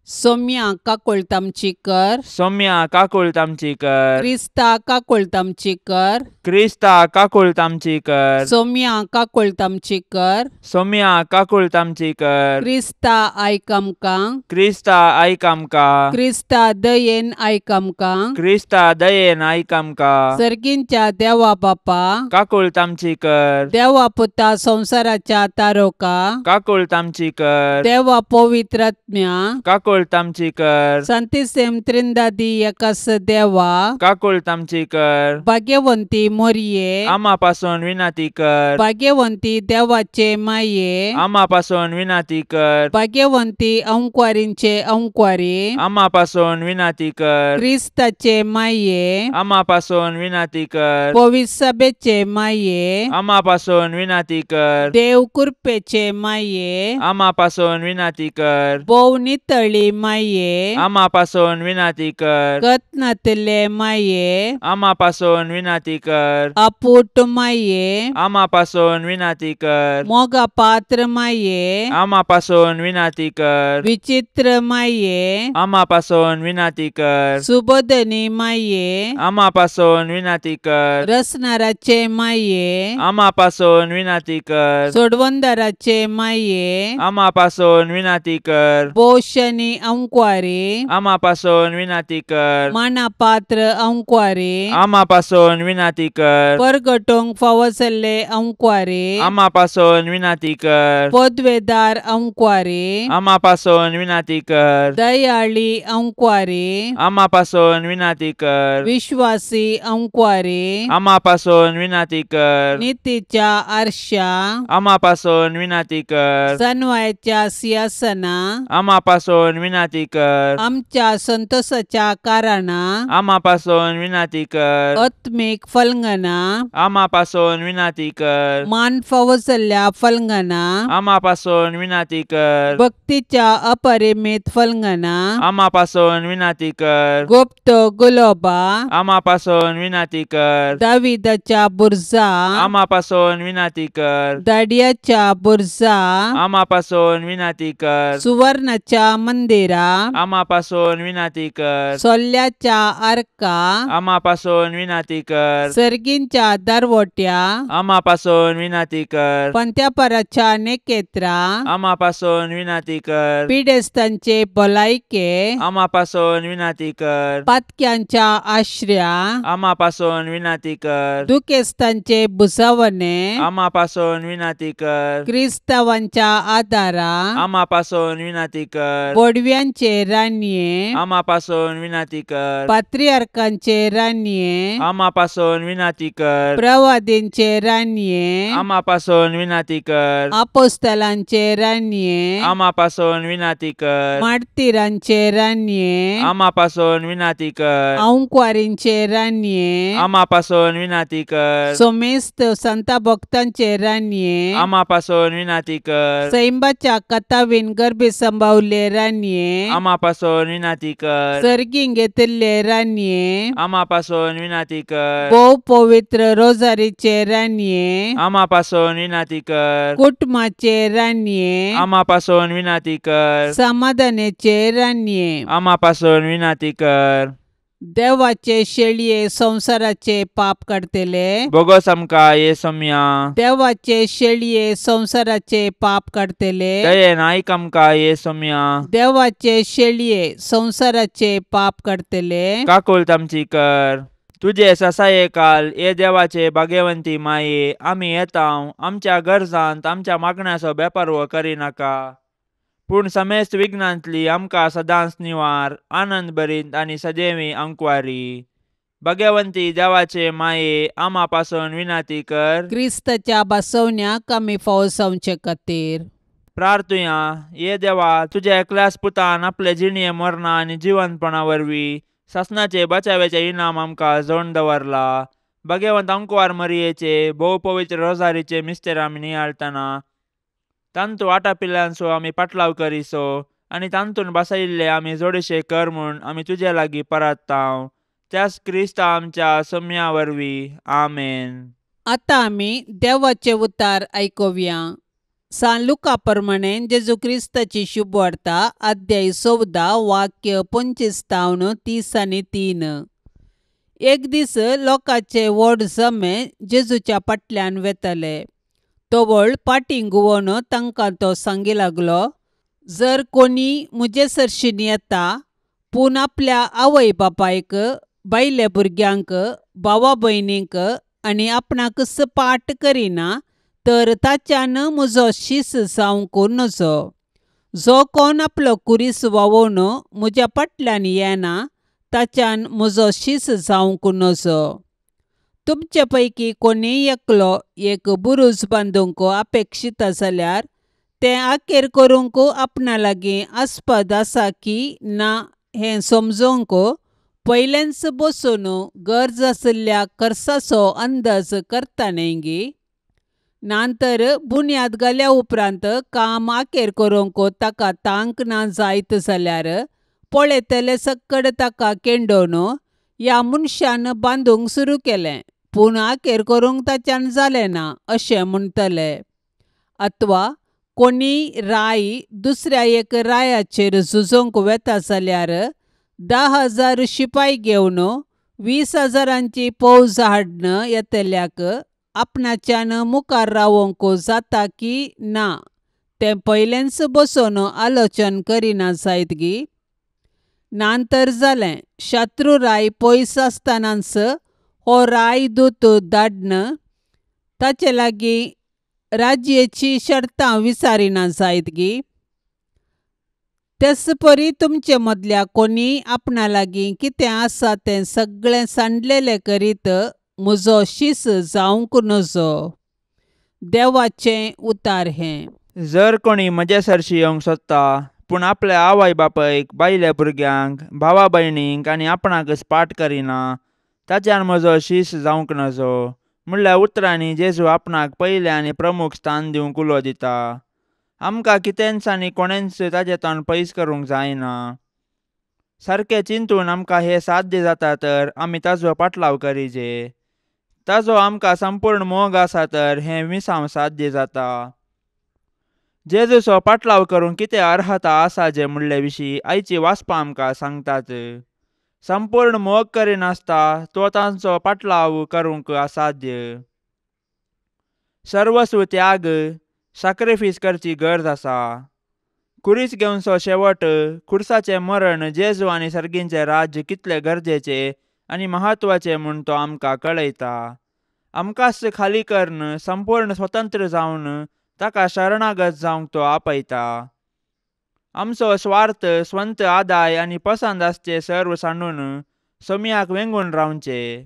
सोम्या काकुळट आमची कर. सोम्या काकुळट आमची कर. क्रिस्ता काकुळट आमची कर. क्रिस्ता काकुळट आमची कर. सोम्या काकुळट आमची कर. सोम्या काकुळट आमची कर. क्रिस्ता आयक आमकां. क्रिस्ता आयक आमकां. क्रिस्ता दयेन आयक आमकां. क्रिस्ता दयेन आयक आमकां. सर्गींच्या देवा बापा काकुळट आमची कर. देवा पुता संवसाराच्या तारोका काकुळट आमची कर. देवा पवित्रात्म्या काकुळट आमची कर. संतिसेम त्रिंदादी एकास देवा काकुळट आमची कर. भाग्यवंती मोरये आमा पासून विनाती कर. भाग्यवंती देवाचे माये आमा पासून विनाती कर. भाग्यवंती अंकवारींचे अंकवारी आमा पासून विनाती कर. क्रिस्ताचे माये आमा पासून विनाती कर. पवित्र सभेचे माये आमा पासून विनाती कर. देव कृपेचे माये आमा पासून विनाती कर. भोव नितळी माये आमा पासून विनाती कर. कत्नातले माये आमा पासून विनाती कर. अपूट माये आमा पासून विनाती कर. मोगा पात्र माये आमा पासून विनाती कर. विचित्र माये आमा पासून विनाती कर. सुबोधनी माये आमा पासून विनाती कर. रसनाराचे माये आमा पासून विनाती कर. सोडवंदाराचे माये आमा पासून विनाती कर. पोषणी अंकवारी आमा पासून विनाती कर. माना पात्र अंकवारी आमा पासून विनाती कर. परगटोंक फावो जाल्ले अंकवारी आमा पासून विनाती कर. पदवेदार अंकवारी आमा पासून विनाती कर. दयाळी अंकवारी आमा पासून विनाती कर. विश्वासी अंकवारी आमा पासून विनाती कर. नितीच्या आरशा आमा पासून विनाती कर. सनवायच्या सिंहासना आमा पासून विनाती कर. आमच्या संतोषाच्या कारणा आमा पासून विनाती कर. आत्मीक फलंगना आमा पासून विनाती कर. मान फावो जाल्ल्या फलंगना आमा पासून विनाती कर. भक्तीच्या अपरिमित फलंगना आमा पासून विनाती कर. गुप्त गुलोबा आमा पासून विनाती कर. दाविदाच्या बुर्जा आमा पासून विनाती कर. दाडियाच्या बुर्जा आमा पासून विनाती कर. सुवर्णाच्या मंदिरा आमा पासून विनाती कर. सोल्ल्याच्या आर्का आमा पासून विनाती कर. सर्गींच्या दारवट्या आमा पासून विनाती कर. पंत्यापराच्या नेकेत्रा आमा पासून विनाती कर. पिडेस्तांचे भलायके आमा पासून विनाती कर. पातक्यांच्या आश्र्या आमा पासून विनाती कर. दुखेस्तांचे भुजावणे आमा पासून विनाती कर. क्रिस्तावांच्या आदारा आमा पासून विनाती कर. बोडव्यांचे राणये आमा पासून विनाती कर. पात्रियार्कांचे राणये आमा पासून विनाती कर. प्रवादींचे राणये आमा पासून विनाती कर. आपोस्तलांचे राणये आमा पासून विनाती कर. मार्तीरांचे राणये आमा पासून विनाती कर. अंकवारींचे राणये आमा पासून विनाती कर. सोमेस्त संता भक्तांचे राणये आमा पासून विनाती कर. सैंबाच्या कथावीन गर्भे संभावले राणये आमा पासून विनाती कर. सर्गीं घेतिल्ले राणये आमा पासून विनाती कर. भोव पवित्र रोजारीचे राणये आमा पासून विनाती कर. कुटुंबाचे राणये आमा पासून विनाती कर. समाधानाचे राणये आमा पासून विनाती कर. देवाचे शेळये संवसाराचे पाप काडटले बोगस आमकां ये सोम्या. देवाचे शेळये संवसाराचे पाप काडटले दयेन आयक आमकां ये सोम्या. देवाचे शेळये संवसाराचे पाप काडटले काकुळट आमची कर. तुजे ससायेकाल हे देवाचे भाग्यवंती माये आमी येतांव आमच्या गरजांत आमच्या मागण्याचो बेपारवो करिनाका, पूण समेस्त विघ्नांतली आमकां सदांच निवार आनंद भरीत आनी सदैवी अंकवारी। भाग्यवंती देवाचे माये आमा पासून विनंती कर। क्रिस्ताच्या बसवण्याक आमी फावो जावचे खातीर प्रार्थुया। ये देवा, तुज्या एकल्याच पुतान आपले जिणये मरणा आनी जिवंतपणा वरवीं सासणाचे बचाव्याचे इनाम आमकां जोडून दवरला। भाग्यवंत अंकवार मरियेचे भोव पवित्र रोजारीचे मिस्तेर आमी नियाळटना तांतू आटापिल्ल्यांचो आमी पाटलाव करिसो आनी तांतून बसयिल्ले आमी जोडशे कर म्हूण आमी तुजे लागीं परत्तांव। त्याच क्रिस्ता आमच्या सम्या वरवीं, आमेन। आतां आमी देवाचे उतार आयकुया। सान लुका प्रमाणे जेजू क्रिस्ताची शुभवार्ता अध्याय 14 वाक्य 25 33। एक दीस लोकांचे व्हड जमे जेजूच्या फाटल्यान वेताले। तवळ पाटीं घुंवोन तांकां तो सांगी लागलो, जर कोणी म्हजे सरशीन येता पूण आपल्या आवय बापायक, बायले भुरग्यांक, भावा भयणींक आनी आपणाकच पाट करिना तर ताच्यान म्हजो शीस जावंक नजो। जो कोण आपलो कुरीस व्हांवोवन म्हज्या फाटल्यान येना ताच्यान म्हजो शीस जावंक नजो। तुमचे पैकी कोणीय एकलो एक बुरूज बांदूंक अपेक्षीत जाल्यार तें आखेर करूंक आपणा लागीं आस्पद आसा की ना हें समजूंक पयलेंच बसून गरज आशिल्ल्या खर्चाचो अंदाज करता न्हय गी? नातर बुन्याद घाल्या उपरांत काम आखेर करूंक ताका तांक ना जायत जाल्यार पळयतले सक्कड ताका केंडोवन ह्या मनशान बांदूंक सुरू केलें पूण आखेर करूंक ताच्यान जालें ना अशें म्हणटले। अथवा कोणीय राय दुसऱ्या एक रायाचेर झुजूंक वेता जाल्यार 10,000 शिपाय घेवन 20,000 फौज हाडून येतल्याक आपणाच्यान मुखार रावोंक जाता की ना तें पयलेंच बसून आलोचन करिना जायत गी? नातर जालें शत्रू राय पयस आसतनाच हो राय दूत धाडन ताचे लागीं राजयेची शर्तां विचारिना जायत गी? तेच परी तुमचे मदल्या कोणीय आपणा लागीं कितें आसा तें सगळें सांडलेलें करीत म्हजो शीस जावंक नजो। देवाचें उतार हें। जर कोणी म्हजे सरशी येवंक सोदता पूण आपल्या आवय बापायक, बायल्या भुरग्यांक, भावा भयणींक आनी आपणाकच पाट करिना ताच्यान म्हजो शीस जावंक नजो म्हणल्यार उतरांनी जेजू आपणाक पयलें आनी प्रमुख स्थान दिवंक उलो दिता। आमकां कितेंच आनी कोणेंच ताजें तोंड पयस करूंक जायना। सारकें चिंतून आमकां हें साध्य जाता तर आमी ताजो पाटलाव करिजे। ताजो आमकां संपूर्ण मोग आसा तर हें मिसांव साध्य जाता। जेजूचो पाटलाव करूंक कितें अर्हता आसा जे म्हणले विशीं आयची वाचपां आमकां सांगतात। संपूर्ण मोग करिनासता तो तांचो पाटलाव करूंक असाध्य। सर्वस्व त्याग साक्रिफीस करची गरज आसा। कुरीस घेवचो शेवट खुर्साचें मरण जेजू आनी सर्गींचें राज्य कितलें गरजेचें आनी म्हत्वाचें म्हूण तो आमकां कळयता। आमकांच खाली करून संपूर्ण स्वतंत्र जावन ताका शरणागत जावंक तो आपयता। आमचो स्वार्थ स्वंत आदाय आनी पसंद आसचे सर्व सांडून सोमयाक वेंगून रावचें।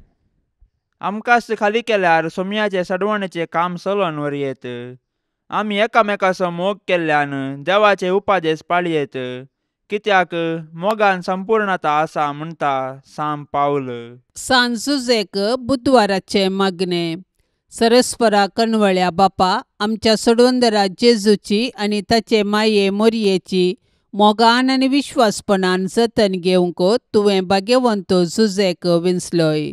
आमकांच खाली केल्यार सोमयाचें सडवणेचें काम चलोवन व्हरयेत। आमी एकामेकाचो मोग केल्ल्यान देवाचे उपादेश पाळयेत, कित्याक मोगान संपूर्णता आसा म्हणटा साम पावल। सान जुजेक बुधवाराचें मागणें। सरस्परा कणवळ्या बापा, आमच्या सोडवंदरा जेजूची आनी ताचे माये मोरयेची मोगान आनी विश्वासपणान जतन घेवंक तुवें भाग्यवंत जुजेक विंचलोय।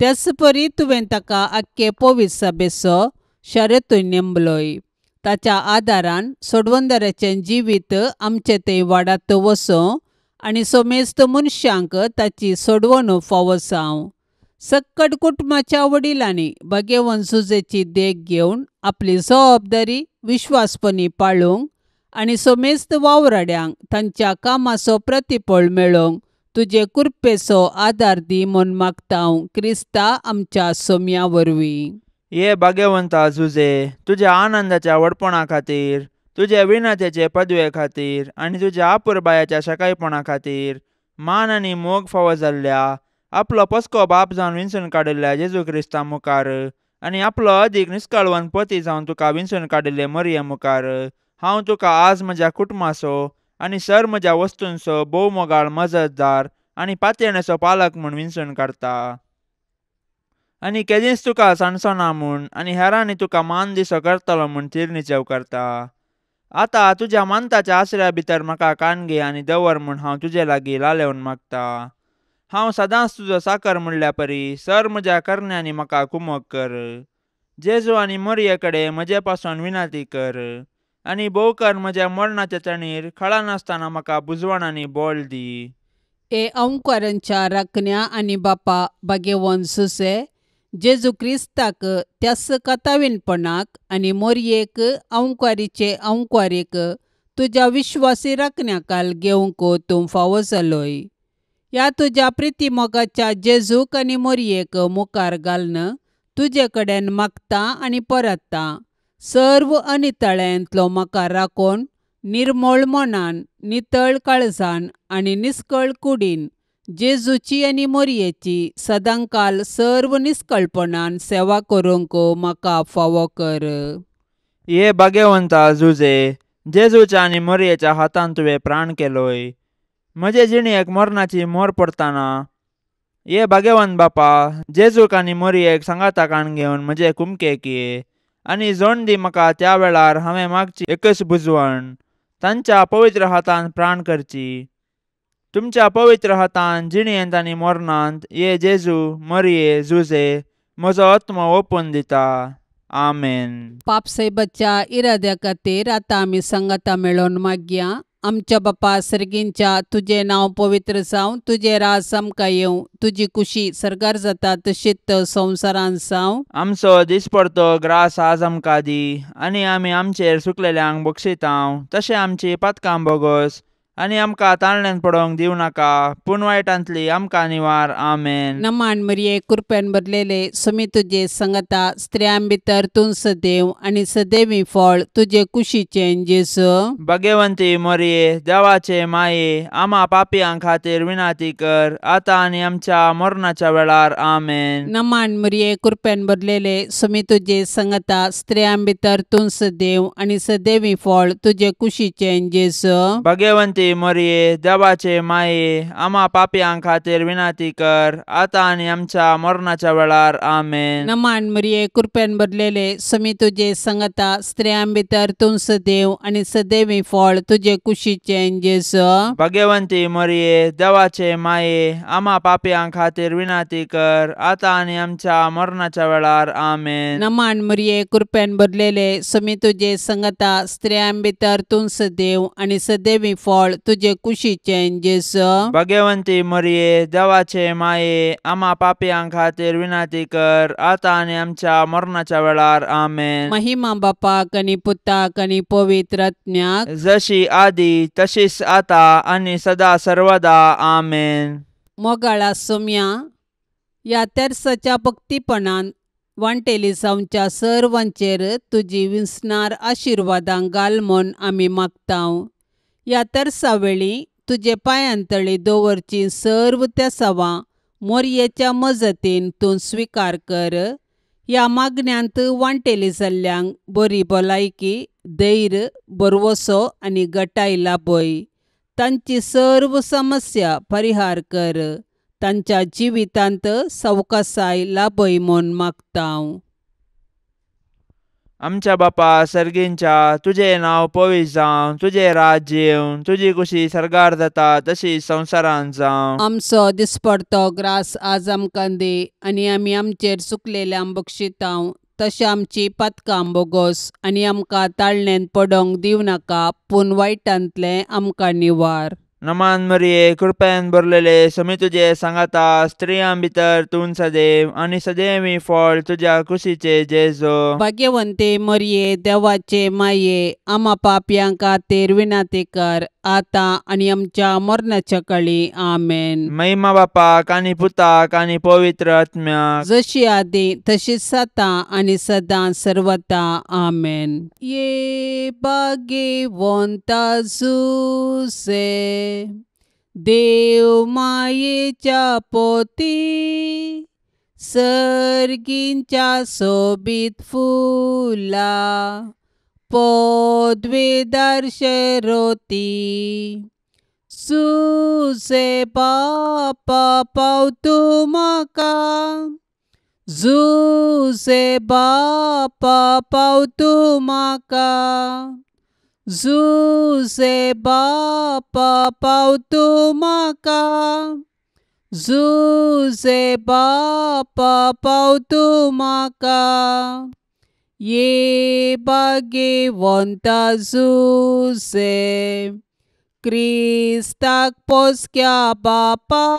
त्याच परी तुवें ताका आख्खे पवित्र सभेचो शरतूय नेमलोय। ताच्या आदारान सोडवंदराचें जिवीत आमचें थंय वाडात वचूं आनी समेस्त मनशांक ताची सोडवणूक फावो जावं। सक्कड कुटुंबाच्या वडिलांनी भाग्यवंत जुजेची देख घेवन आपली जबाबदारी विश्वासपणी पाळूंक आनी समेस्त वावराड्यांक तांच्या कामाचो प्रतिफळ मेळोवंक तुजे कृपेचो आदार दी म्हूण मागता क्रिस्ता आमच्या सोम्या वरवीं. ये भाग्यवंता जुजे, तुज्या आनंदाच्या व्हडपणा खातीर, तुज्या विनतेचे पदवे खातीर आनी तुज्या आपुरबायाच्या सकाळपणा खातीर मान आनी मोग फावो जाल्ल्या आपलो पस्को बाप जावन विंचून काडिल्ल्या जेजू क्रिस्ता मुखार आनी आपलो अदीक निस्कळवंत पती जावन तुका विंचून काडिल्ले मरिये मुखार हांव तुका आज म्हज्या कुटुंबाचो आनी सर म्हज्या वस्तूंचो भोव मोगाळ मजतदार आनी पातयेणेचो पालक म्हूण विंचून काडटा आनी केदींच तुका सांडचो ना म्हूण आनी हेरांनी तुका मान दिसो करतलो म्हूण थिरनिचेव करता. आतां तुज्या मानताच्या आसऱ्या भितर म्हाका कान घे आनी दवर म्हूण हांव तुजे लागीं लालेवन मागता. हांव सदांच तुजो साकर म्हणल्या परी सर म्हज्या करण्यांनी म्हाका कुमक कर. जेजू आनी मोरये कडेन म्हजे पासून विनंती कर आनी भोवकर म्हज्या मरणाच्या तणीर खळा नासतना म्हाका बुजवण आनी बोल दी. ए अंकारांच्या राखण्या आनी बापा भाग्यवंत सुसे जेजू क्रिस्ताक त्यास कथावीनपणाक आनी मोरयेक अंकारीचे अंकारीक तुज्या विश्वासी राखण्याकाल घेवंक तूं फावो जालोय. ह्या तुज्या प्रिती मोगाच्या जेजूक आनी मोरयेक मुखार घालून तुजे कडेन मागता आनी परत्ता सर्व अनितळ्यांतलो म्हाका राखून निर्मळ मनान नितळ काळजान आनी निस्कळ कुडीन जेजूची आनी मोरयेची सदांकाल सर्व निस्कळपणान सेवा करूंक म्हाका फावो कर. ये भाग्यवंता जुजे, जेजूच्या आनी मोरयेच्या हातान तुवें प्राण केलोय म्हजे जिणेक मरणाची मोर पडताना. ये भाग्यवंत बापा, जेजूक आनी मोरयेक सांगाता काण घेवन म्हजे कुमकेक ये आनी जोण दी म्हाका त्या वेळार हांवें मागची एकच बुजवण तांच्या पवित्र हातान प्राण करची. तुमच्या पवित्र हातान जिणेंत आनी मरणांत ये जेजू मरिये जुजे म्हजो आत्मो ओपून दिता. आमेन. पापसाहेबाच्या इराद्या खातीर आतां आमी सांगाता मेळोवन मागया. आमच्या बापा सर्गींच्या तुजें नांव पवित्र जावं, तुजें राज आमकां येवं, तुजी कुशी सर्गार जाता तशीच संवसारांत जावं. आमचो दिसपडतो ग्रास आज आमकां दी आनी आमी आमचेर सुकलेल्यांक बक्षितांव तशें आमची पातकां बोगोस आनी आमकां ताळण्यान पडोवंक दिवं नाका पूण वायटांतली आमकां निवार. आमेन. नमान मरिये कृपेन भरलेले सुमी तुजे संगता स्त्रियां भितर तूं सदैव आनी सदैवी फळ तुजे कुशीचें जेजू. भाग्यवंती मरिये देवाचे माये आमा पापयां खातीर विनंती कर आतां आनी आमच्या मरणाच्या वेळार. आमेन. नमान मरिये कृपेन भरलेले सुमी तुजे संगता स्त्रियां भितर तूं सदैव आनी सदैवी फळ तुजे कुशीचें जेजू. भाग्यवंती मरिये देवाचे माये आमा पापयां खातीर विनंती कर आतां आनी आमच्या मरणाच्या वेळार. आमेन. नमान मरिये कृपेन भरलेले सुमी तुजे संगता स्त्रियां भितर तूं सदैव आनी सदैवी फळ तुजे कुशीचें जेजू. भाग्यवंती मरिये देवाचे माये आमा पापयां खातीर विनंती कर आतां आनी आमच्या मरणाच्या वेळार. आमेन. नमान मरिये कृपेन भरलेले सुमी तुजे संगता स्त्रियां भितर तूं सदैव आनी सदैवी फळ तुजे कुशीचें जेजू. भाग्यवंती मरिये देवाचे माये आमा पापयां खातीर विनंती कर आतां आनी आमच्या मरणाच्या वेळार. आमेन. महिमा बापाक आनी पुताक आनी पवित्र आत्म्याक, जशी आदी तशीच आतां आनी सदा सर्वदा. आमेन. मोगाळा सोम्या, ह्या तेर्साच्या भक्तीपणान वांटेली जावच्या सर्वांचेर तुजी विंचणार आशिर्वादां घाल म्हूण आमी मागता. ह्या तेर्सा वेळी तुजे पांयांतळी दवरची सर्व तेसावां मोरयेच्या मजतीन तूं स्विकार कर. ह्या मागण्यांत वांटेली जाल्ल्यांक बरी भलायकी, धैर्य, भरवसो आनी गटाय लाभय. तांची सर्व समस्या परिहार कर. तांच्या जिवितांत सवकासाय लाभय म्हूण मागता. आमच्या बापा सर्गींच्या तुजें नांव पवित्र जावं, तुजें राज्य येवं, तुजी कुशी सर्गार जाता तशी संवसारांत जावं. आमचो दिसपडतो ग्रास आज आमकां दी आनी आमी आमचेर चुकलेल्यांक बक्षितांव तशें आमची पातकां बोगोस आनी आमकां ताळणेंत पडोवंक दिवं नाका पूण वायटांतलें आमकां निवार. नमान मरिये कृपेन भरलेले समी तुजे सांगाता स्त्रियां भितर तूं सदैव आनी सदैवी फळ तुज्या कुशीचे जेजू. भाग्यवंते मरिये देवाचे माये आमा पापयां खातीर विनंती कर आतां आनी आमच्या मरणाच्या काळी. आमेन. महिमा बापाक आनी पुताक आनी पवित्र आत्म्याक, जशी आदी तशीच आतां आनी सदां सर्वता. आमेन. ये भाग्यवंता जुसे देव मायेच्या पोती, सर्गींच्या सोबीत फुला पदवेदार शेरोती. जुसे बापा पावतू म्हाका, जुसे बापा पावतू म्हाका, जुसे बापा पावतू म्हाका, जुसे बापा पावतू म्हाका. ये भाग्यवंता जुसे क्रिस्ताक पोसक्या बापा,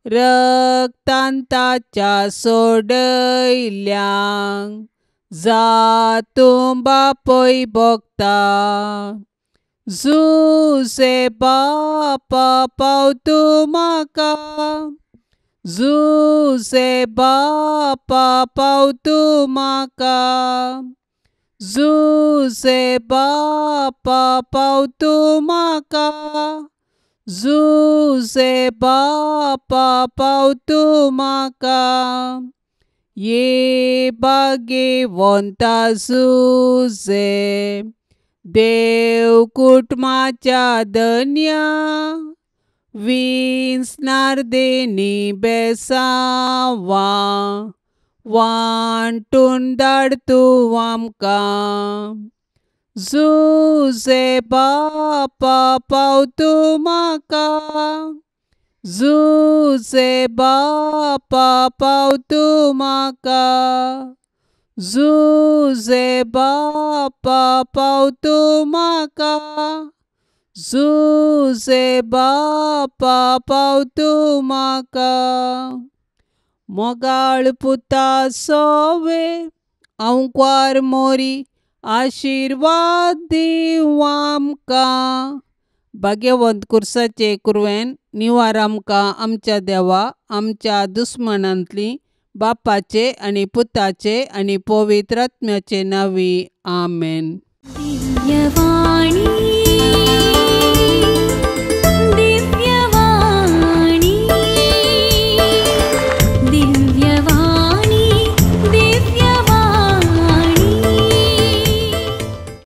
रक्तान ताच्या सोडयल्यांक जातूं बापय भोगता. जुसे बापा पावतू म्हाका, जुसे बापा पावतू म्हाका, जुसे बापा पावतू म्हाका, जुसे बापा पावतू म्हाका. ये भाग्यवंता जुसे देव कुटुंबाच्या धन्या, विंचणार देणी बेसांवां वांटून धाड तूं आमकां. जुसे बापा पावतू म्हाका, जुसे बापा पावतू म्हाका, जुसे बापा पावतू म्हाका, जुसे बापा पावतू म्हाका. मोगाळ पुता सोवे आंकवार मोरी, आशिर्वाद दीवं आमकां. भाग्यवंत कुर्साचे कुरवेन निवार आमकां आमच्या देवा, आमच्या दुस्मनांतली बापाचे आनी पुताचे आनी पवित्र आत्म्याचे नांवी. आमेन. दिव्यवाणी.